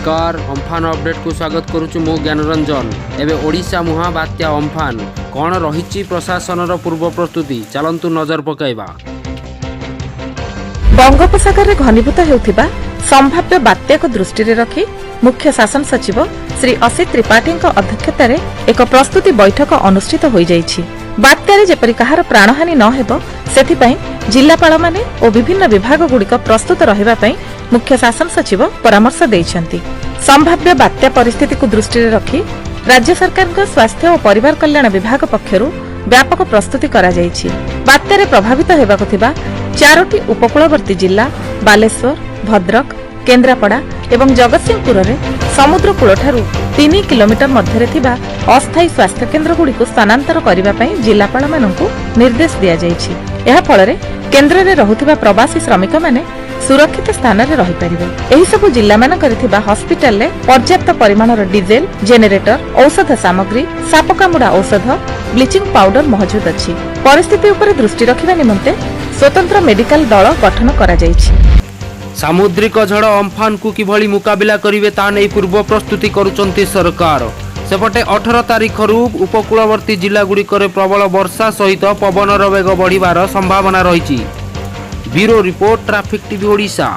ନମସ୍କାର, ଅମ୍ଫାନ ଅପଡେଟ୍କୁ ସ୍ୱାଗତ କରୁଛୁ ମୁଁ ଜ୍ଞାନରଞ୍ଜନ। ଏବେ ଓଡ଼ିଶା ମୁହାଁ ବାତ୍ୟା ଅମ୍ଫାନ। କ'ଣ ରହିଛି ପ୍ରଶାସନର ପୂର୍ବ ପ୍ରସ୍ତୁତି? ଚାଲନ୍ତୁ ନଜର ପକାଇବା। ବଙ୍ଗୋପସାଗରରେ ଘନୀଭୂତ ହେଉଥିବା ସମ୍ଭାବ୍ୟ ବାତ୍ୟାକୁ ଦୃଷ୍ଟିରେ ରଖି ମୁଖ୍ୟ ଶାସନ ସଚିବ ଶ୍ରୀ ଅସିତ ତ୍ରିପାଠୀଙ୍କ ଅଧ୍ୟକ୍ଷତାରେ ଏକ ପ୍ରସ୍ତୁତି ବୈଠକ ଅନୁଷ୍ଠିତ ହୋଇଯାଇଛି। ବାତ୍ୟାରେ ଯେପରି କାହାର ପ୍ରାଣହାନି ନ ହେବ, ସେଥିପାଇଁ ଜିଲ୍ଲାପାଳମାନେ ଓ ବିଭିନ୍ନ ବିଭାଗଗୁଡ଼ିକ ପ୍ରସ୍ତୁତ ରହିବା ପାଇଁ ମୁଖ୍ୟ ଶାସନ ସଚିବ ପରାମର୍ଶ ଦେଇଛନ୍ତି। ସମ୍ଭାବ୍ୟ ବାତ୍ୟା ପରିସ୍ଥିତିକୁ ଦୃଷ୍ଟିରେ ରଖି ରାଜ୍ୟ ସରକାରଙ୍କ ସ୍ୱାସ୍ଥ୍ୟ ଓ ପରିବାର କଲ୍ୟାଣ ବିଭାଗ ପକ୍ଷରୁ ବ୍ୟାପକ ପ୍ରସ୍ତୁତି କରାଯାଇଛି। ବାତ୍ୟାରେ ପ୍ରଭାବିତ ହେବାକୁ ଥିବା ଚାରୋଟି ଉପକୂଳବର୍ତ୍ତୀ ଜିଲ୍ଲା ବାଲେଶ୍ୱର, ଭଦ୍ରକ, କେନ୍ଦ୍ରାପଡ଼ା ଏବଂ ଜଗତସିଂହପୁରରେ ସମୁଦ୍ର କୂଳଠାରୁ 3 କିଲୋମିଟର ମଧ୍ୟରେ ଥିବା ଅସ୍ଥାୟୀ ସ୍ୱାସ୍ଥ୍ୟକେନ୍ଦ୍ରଗୁଡ଼ିକୁ ସ୍ଥାନାନ୍ତର କରିବା ପାଇଁ ଜିଲ୍ଲାପାଳମାନଙ୍କୁ ନିର୍ଦ୍ଦେଶ ଦିଆଯାଇଛି। ଏହାଫଳରେ କେନ୍ଦ୍ରରେ ରହୁଥିବା ପ୍ରବାସୀ ଶ୍ରମିକମାନେ ସୁରକ୍ଷିତ ସ୍ଥାନରେ ରହିପାରିବେ। ଏହିସବୁ ଜିଲ୍ଲାମାନଙ୍କରେ ଥିବା ହସ୍ପିଟାଲରେ ପର୍ଯ୍ୟାପ୍ତ ପରିମାଣର ଡିଜେଲ, ଜେନେରେଟର, ଔଷଧ ସାମଗ୍ରୀ, ସାପ କାମୁଡ଼ା ଔଷଧ, ବ୍ଲିଚିଂ ପାଉଡର ମହଜୁଦ ଅଛି। ପରିସ୍ଥିତି ଉପରେ ଦୃଷ୍ଟି ରଖିବା ନିମନ୍ତେ ସ୍ୱତନ୍ତ୍ର ମେଡିକାଲ ଦଳ ଗଠନ କରାଯାଇଛି। ସାମୁଦ୍ରିକ ଝଡ଼ ଅମ୍ଫାନକୁ କିଭଳି ମୁକାବିଲା କରିବେ, ତା ନେଇ ପୂର୍ବ ପ୍ରସ୍ତୁତି କରୁଛନ୍ତି ସରକାର। ସେପଟେ 18 ତାରିଖରୁ ଉପକୂଳବର୍ତ୍ତୀ ଜିଲ୍ଲାଗୁଡ଼ିକରେ ପ୍ରବଳ ବର୍ଷା ସହିତ ପବନର ବେଗ ବଢ଼ିବାର ସମ୍ଭାବନା ରହିଛି। Bureau report, traffic TV Odisha.